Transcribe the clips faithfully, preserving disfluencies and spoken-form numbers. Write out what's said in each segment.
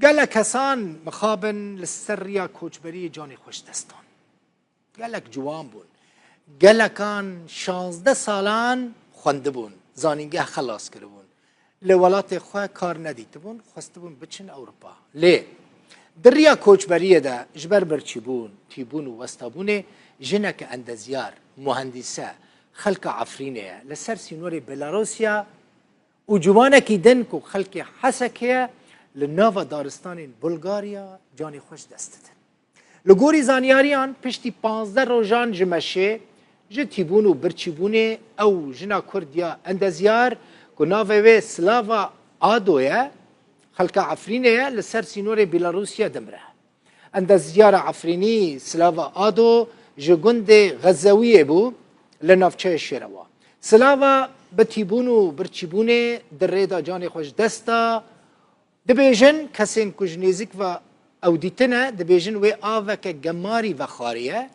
Gelek kesan mixabin li ser riya koçberiyê canê xwe ji dest dan. Gelek ciwan bûn. Gelekan şazdeh salan xwendibûn, zanîngeh xelas kiribûn. Li welatê xwe kar nedîtibûn, xwestibûn biçin Ewropa. Lê di riya koçberiyê de ji ber birçîbûn, tîbûn û westabûnê jineke endezyar, muhendîse, xelka Efrînê ye. Li ser sînorê Belarusya û ciwanekî din ku xelkê Hesekê ye, li nava daristanên Bulgarya canê xwe ji dest didin. Li gorî zanyariyan, piştî panzdeh rojan ji meşê, ji tîbûn û birçîbûnê ew jina Kurd ya endezyar ku navê wê Slava Ado ye, xelka Efrînê ye, li ser sînorê Bîlarûsya dimire. Endezyara Efrînî Slava Ado ji gundê Xezewiyê bû, li navçeyê Şêrewa. Slava bi tîbûn û birçîbûnê di rê de canê xwe ji dest da. Dibêjin kesên ku ji nêzik ve ew dîtine, dibêjin wê aveke gemarî vexwariye,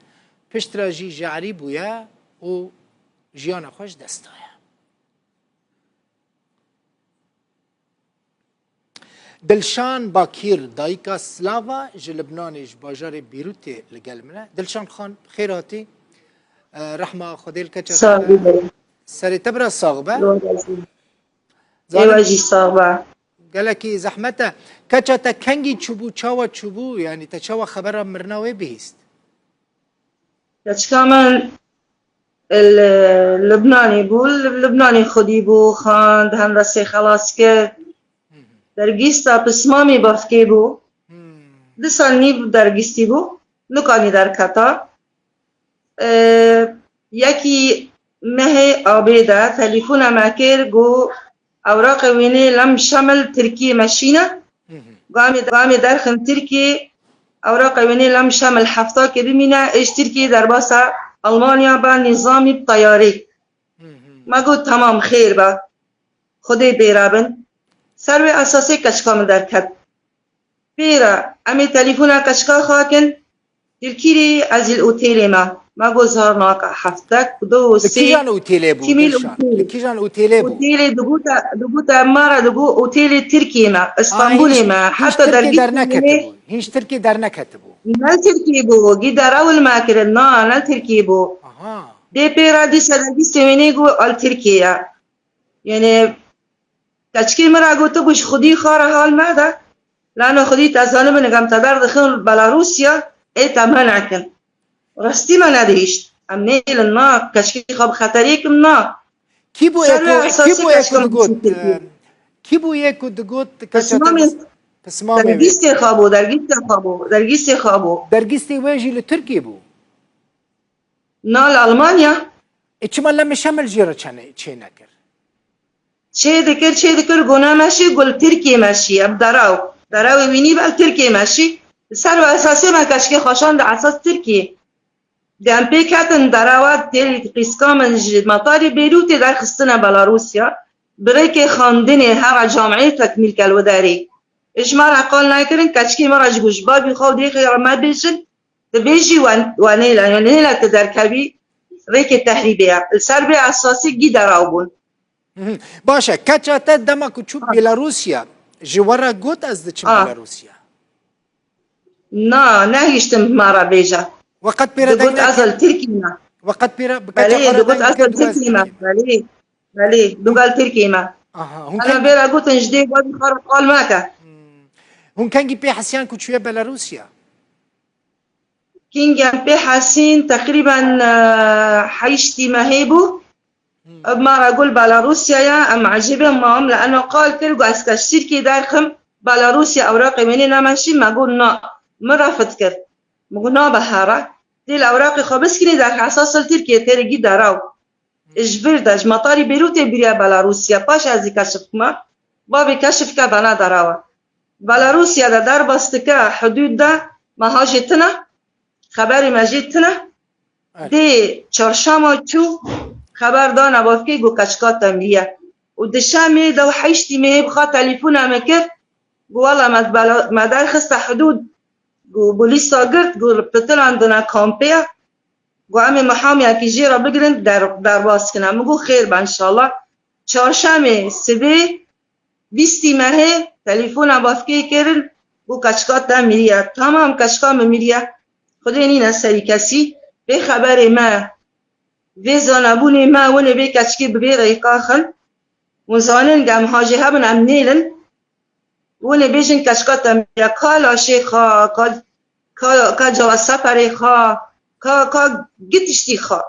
piştre jî jehrî bûye û jiyana xwe ji dest daye. Dilşan Bakîr, dayika Slava, ji Libnanê, ji bajarê Bêrûtê li gel min e. Dilşan Xan, xêr hatî. E, rehma Xwedê li keça te be. Sağ ol. Serê te bira sax be. Êwa jî sax be. Gelekî zehmet e. Keça te kengî çûbû, çawa çûbû? Yanî te çawa xebera mirina wê bihîst? Keçika min li Libnanê bû, li Libnanê xwedî bû, xwend, hendesê xelas kir. Dergîsta pismamê bavkê bû. Hmm. Du sal nîv dergîstî bû, nikanî derketa. E, yekî mehê abê de telefona me kir, got, ewraqê wênê lem şemil Tirkiyê me şîne. Hı hı. Gamê, gamê derxin Tirkiyê, ewraqê wênê lem şemil hefta ke bimîne, êş Tirkiyê derbasa Almanya ba nîzamî bi teyarê. Hı hı. Me got, temam, xêr be. Xwedê pê re bin. Ser wê esasê keçika min derket. Pê re, em ê telefona keçika xwe kin, Tirkî rê ez li otêlê me. Me got, zar nake, heftek, du, Li sê, kîjan otêlê bû, Dilşan? Li kîjan otêlê bû? Otêlê digote, digote me re, digot, otêlê Tirkiyê me, Îstanbulê me, heta dergîst derneketibû. Hîn ji Tirkiyê derneketibû. Ne Tirkiyê bû, gî derew li me kirin, na, ne Tirkiyê bû. Aha. Dê pê re dîsa dergîstê wênê got, al Tirkiyê ye. Yanî, keçikê min re got, tu ji xwedî xwe re hal mede. Lano xwedî te zanibin, gem te derdixin Belarusya, ê te menekin. Rastî me nedihişt. Em nêlin na, keçikê xwe bi xeterê kim na. Kî bû yê ku, kî bû yê ku digot, e, kî bû yê ku digot, keça te pismamê, pismamê wê? Dergîstê xwe bû, dergîstê xwe bû, dergîstê xwe bû. Dergîstê wê jî li Tirkiyê bû? Na, li Almanya. E, çima lem şemil jê re çene-, çê nekir? Çê dikir, çê dikir, gona meşî, gul Tirkiyê meşî, em deraw. Derawê wînî bel Tirkiyê meşî. Ser ve esasê me keçikê xweşan di esas Tirkiyê. Di em pê ketin derawa têlî qîska min ji matarê Beyrûtê derxistine Belarusya. Bi rêkê xandinê hera camiyê tekmîl kel we derê. Ji me re qal nekirin, keçikê me re ji got, ji babî xwe û dêxê re me bêjin, dibêjî we, we nêle, yanî nêle tu derkevî rêkê tehrîbê ye. Li ser vê esasî gî deraw bûn. Mhm. Baş e, keça te dema ku çû Belarusya, ji we re got ez diçim Belarusya? Na, nehiştim me re bêje. We qet pê re deng neket? Digot ez li Tirkiyê me. We qet pê re bi keça xwe re deng neket? Belê, digot ez li Tirkiyê me. Belê. Belê, digel Tirkiyê me. Aha, hûn keng... Ana vê re gotin ji dê babî xwe re qal meke. Hmm. Hûn kengî pê hesiyan ku çûye Belarusya? Kengî em pê hesîn teqrîben, e, heştî mehê bû. Hmm. Ev me re got Belarusya ye, em ecêbê mam li eno qal kir, got ez ke ji Tirkiyê derxim, Belarusya ewraqê wênê nemeşî, me got na, min re fit kir. Min got nabe here. Dê li ewraqê xwe biskirî derxe esas li Tirkiyê têrê gî deraw. Ji vir de, ji matarî Beyrûtê biriye Belarusya. Paş ez ê keşif bikime. Bavê keşif ke vana derawa. Belarusya de derbas dike hudûd de meha jê tune. Xeberê me jê tune. Evet. Dê çarşema çû xeber dane bavkê got keçika te miriye. Û dişemê de heştî mehê bi xwe telefona me kir. Got wela me, me derxiste hudûd. Got polîsa girt, got pitilandine kampê ye. Got em ê mihamiyekî jê re bigirin, der-, derbas kine. Min got xêr be înşallah. Çarşemê sibê bîstî mehê telefona bavkê kirin, Û keçika te miriye. Tamam, keçika min miriye. Xwedê nîne serî kesî. Vê xeberê me, vê zanebûnê me winê vê keçikê bi vê rêka xin. Hûn zanin, gem hajê hebin, em nêlin. Winê bêjin keçika te miriye. Ka laşê xwe, ka, ka, ka cewaz seferê xwe, ka, ka gi tiştî xwe.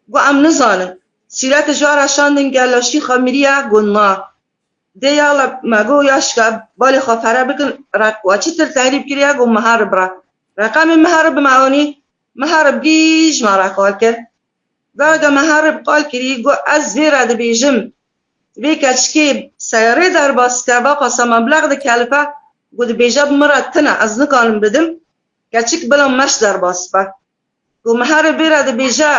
Got, em nizanin. Sîretê ji we re şandin, gel laşî xwe miriye? Got, na. Dê yala me got, ya şika balê xwe fere bikin, req-, we çi tir tehrîb kiriye? Got, Miherib re. Reqemê Miherib me anî, Miherib gî ji me re qal kir. Dawega Miherib qal kirî, got, ez vê re dibêjim. Vê keçikê seyarê derbas ke, va qasa meblex dikelife, got, dibêje bi min re tune, ez nikanim bidim. Keçik bila meş derbas be. Ku Miherib vê re dibêje,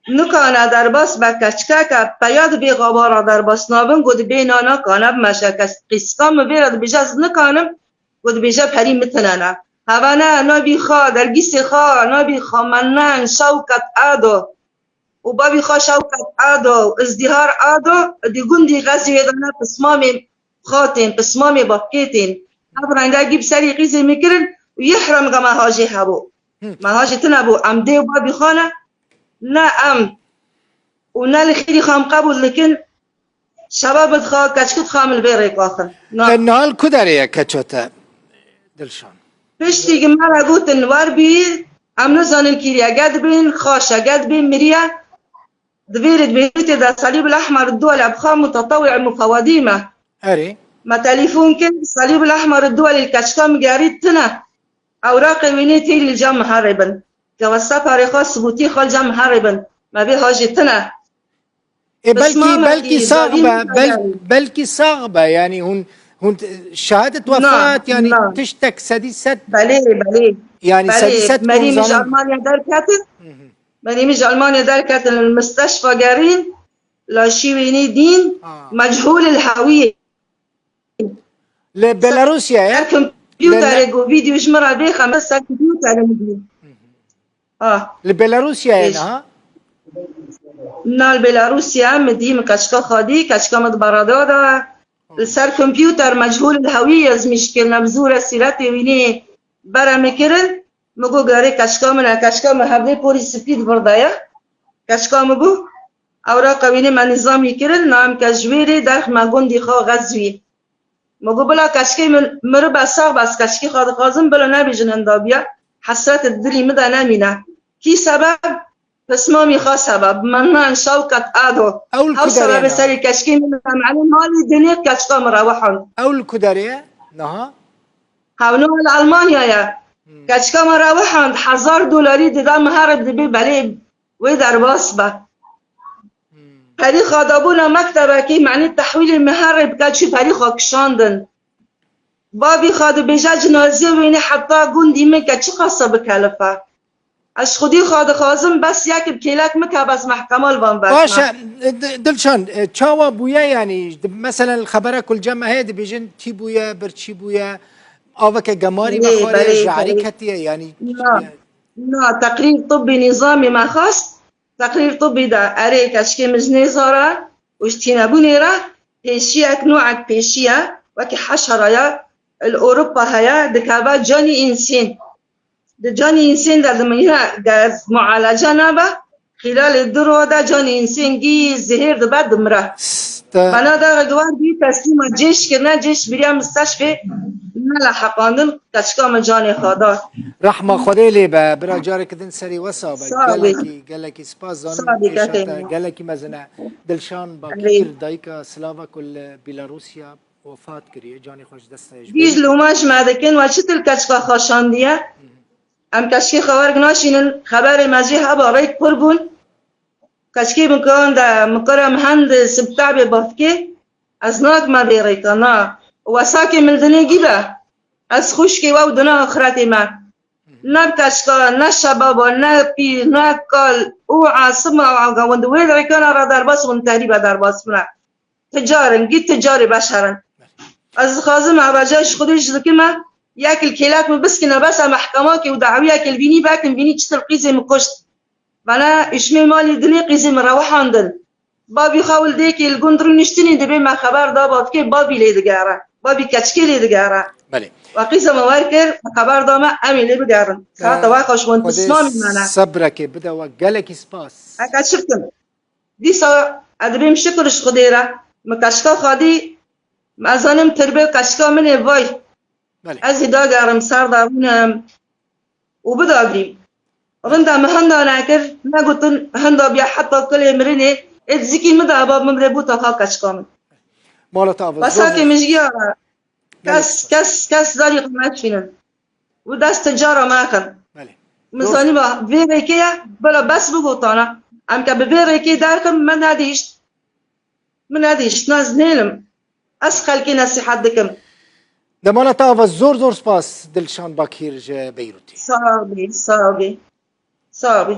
nikane derbas be, keçikeke peya di vê xabara derbas nabin, ku dibê na nakane bimeşe, kes qîska min vê re dibêje, ez nikanim, ku dibêje perî min tune ne. Hevane nabî xwe, dergîsê xwe, nabî xwe menen Şewket Ado. Û bavî xwe Şewket Ado û Îzdîhar Ado, di gundî Xezî wê de ne pismamê xatên, pismamê bavkêtên. Ev rengekî bi serî qîzê min kirin û yê hira min me hajê hebû. Hı. Me hajê tune bû. Em dê û bavî xwe ne, ne em û ne li xêrî xwe em qebûl dikin. Şebabit xwe, keçikit xwe em li vê rêka xin. Na. E, niha li ku derê ye keça te, Dilşan? Piştî ku me re gotin, wer bî, em nizanin kîrî ye. Ge dibên xaş e, ge dibên mirî ye. Di vê rê di Beyrûtê de Salîb el Ehmer Duwel bi xwe mutetewî mufewadî me. Erê. Me telefon kir, Salîb el Ehmer Duwel li keçika min gerî tune. Ewraqê wînê têrî li cem Miherib in. Ke we sefarê xwe, subûtî xwe li cem Miherib in. Me vê hajê tune. E, belkî, Pismamekî belkî sax zarî be, min bel-, heye. Belkî sax be, yani hûn, hûn t-, şehadet Na, wefat, yani na. Tiştek sedî sed, Belê, belê. Yani Belê, sedî sed merî hûn min ji zanin. Almanya derketin. Hı hı. Merî min ji Almanya derketin, li misteşfa gerîn, laşî wînî dîn, Ha. Mechûl el hewiyê. Li Belarusya ye? Ser kompûterê Le-, le- ku vîdeo ji min re bêxe, me ser kompûterê min dî. Ah. Li Belarusya ye Pêş. Niha? Na, li Belarusya min dî, min keçika xwe dî, keçika min di berada de. Li ser kompûter mechûl el hewiyê ez min ji kirine bi zû re sîretê wînê bere min kirin. Min got, gerê keçika min e, keçika min hevdê porî spî di vir de ye. Keçika min bû. Ewraqa wînê me nîzamî kirin, na em ke ji wê rê derxime gundî xwe Xezwî. Min got, bila keçikê min miribe sax be, ez keçikê xwe dixwazim, bila nebêjin hinda bûye, hesret di dilî min de nemîne. Kî sebeb? Pismamî xwe sebeb. Menan Şewket Ado. Ew li ku derê ye niha? Ew sebebê serê keçikê min, em malê dinê keçika min rewihand. Ew li ku derê ye niha? Hewno li Almanya ye. Hmm. Keçika min rewihand, hezar dolarî dida, Miherib dibê belê wê derbas be. Hmm. Perî xwe dabûna mektebekî, menî tehwîlê Miherib ke çû perî xwe kişandin. Bavî xwe dibêje, cinazê wê ne heta gundî min ke çiqasa bikelife. Ez ji xwedî xwe dixwazim, bes yek bi kêlek min ke bes mehkema li van berxime. Baş e, e, Di-, Dilşan, e, çawa bûye, yanî, di-, meselen, li xebera ku li cem me heye, dibêjin tî bûye, birçî bûye, aveke gemarî Lê, me xwarê, belê, jarî belê. Ketiye, yanî. Na, na, teqrîr tibbî nîzamî me xwest, teqrîr tibbî de, erê, keçikê min ji nêzara û ji tînebûnê re pêşiyek, nûek pêşiye, wekî heşeraya, li Ewropa heye, dikeve canî însîn. Di canî însên de dimîne, ger mualece nabe, xîlalê du roja de canî însên gî zihêr dibe, dimire. Bana daxê giwar bî teslîma cêş kirine, cêş biriya misteşfê neleheqandin, keçika min canê xwe da. Rehma Xwedê lê be, bira, careke din serê we sax be. Sax be. Gelekî, gelekî spas, zanim Sax be, êşa te kekê. Gelekî mezin e. Dilşan Erê. Bakir, dayika Slava ku li Belarusya wefat kiriye, canê xwe ji dest daye. Ji Gîj ber loma ji me dikin, we çi til keçika xwe şandiye? Em keçikê xwe werg naşînin, xeberê me jê heba rêk pir bûn. Keçikê min kan de, min kara min hend sibtabê bavkê, ez nakime vê rêka, na. Wesakê min dinê gî be, ez xwişkê we û dina axretê me. Ne bi keçika, ne şebaba, ne pîr, ne kal û asima û agawind wê rêkana re derbas û tehrîbe derbas bine. Ticar in, gî ticarê beşer in. Ez dixwazim evaja ji Xwedê ji dikime, yek li kêlek min biskine, bes em mehkema ke û dawiyeke li vînî vekin, vînî çi til qîzê min kuşt. Vana ûşmê malî dinê qîzê min rewihandin. Bavî xwe wil dêkê li gund rûniştinî dibê me xeber da bavkê, bavî lê digere. Bavî keçikê lê digere. Belê. Wekî zema wer kir, xeber da me, em ê lê bigerin. Saeta we xweş, hûn Xwedê pismamî me ne. Sebrekê bide we, gelekî spas. Eke çi bikim? Dîsa ez dibêm şikir ji Xwedê re. Min keçika xwedî, ez zanim tirbê keçika min ê vay. Belê. Ez ê dagerim, ser de rûnim û bidagirîm. Rinda min hinda nekir, negotin hinda biya heta kulê mirinê, ê dizikî min de heba bimre bû taxa keçika min. Mala te ava Bes zor hakê zor. min ji giya re. Kes, Belê. kes, kes zarî xwe meşînin. Û dest cara me kin. Belê. Min Zor. zanîba vê rêkê ye, bila bes bigotana. Em ke bi vê rêkê derxin, me nedîşt. Min nedîşt, ez nêlim. Ez xelkê nesîhet dikim. De mala te ava zor zor spas Dilşan Bakîr ji Beyrûtê. Sağ ol, sağ ol. Sağ ol.